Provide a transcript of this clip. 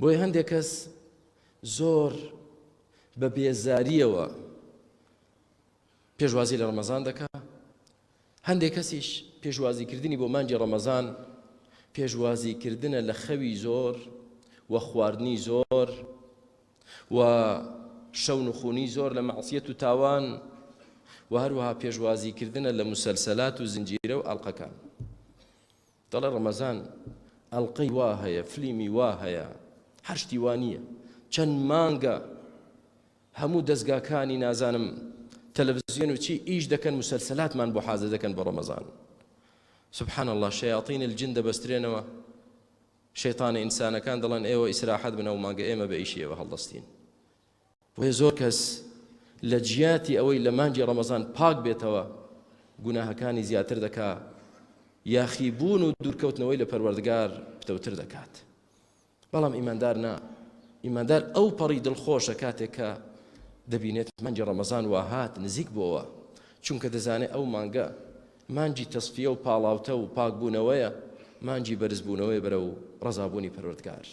بۆیە هەندێک کەس زۆر بە بێزاریەوە پێشوازی لە ڕەمەزان دەکا، هەندێک کەسیش پێشوازیکردنی بۆ مانگی ڕەمەزان پێشوازیکردنە لە خەوی زۆر و خواردنی زۆر و شەونخونی زۆر لە مەعسیەت و تاوان و هەروەها پێشوازیکردنە لە مسەلسەلات و زنجیرە و ئەڵقەکان. دەڵێ ڕەمەزان ئەڵقەی وا هەیە، فلیمی وا هەیە، هەر شتی وا نییە. چەند مانگە هەموو دەزگاکانی نازانم تەلەڤزیۆن و چی ئیش دەکەن مسەلسەلاتمان بۆ حازر دەکەن بۆ ڕەمەزان. سبحان الله شەیاطین الجن دەبەسترێنەوە، شەیتانە ئینسانەکان دەڵێن ئێوە ئیسراحەت بن ئەو مانگە ئێمە بە ئیشی ئێوە هەڵدەستین. بۆیە زۆر کەس لە جیاتی ئەوەی لە مانگی ڕەمەزان پاک بێتەوە گوناهەکانی زیاتر دەکا، یاخیبوون و دوورکەوتنەوەی لە پەروەردگار پتەوتر دەکات. بەڵام ئیماندار نا، ئیماندار ئەو پەڕی دڵخۆشە کاتێک کە دەبینێت مانگی ڕەمەزان وا هات نزیک بۆوە، چونکە دەزانێت ئەو مانگە مانگی تەسفیە و پاڵاوتە و پاکبوونەوەیە، مانگی بەرزبوونەوەیە بەرەو ڕەزابوونی پەروەردگار.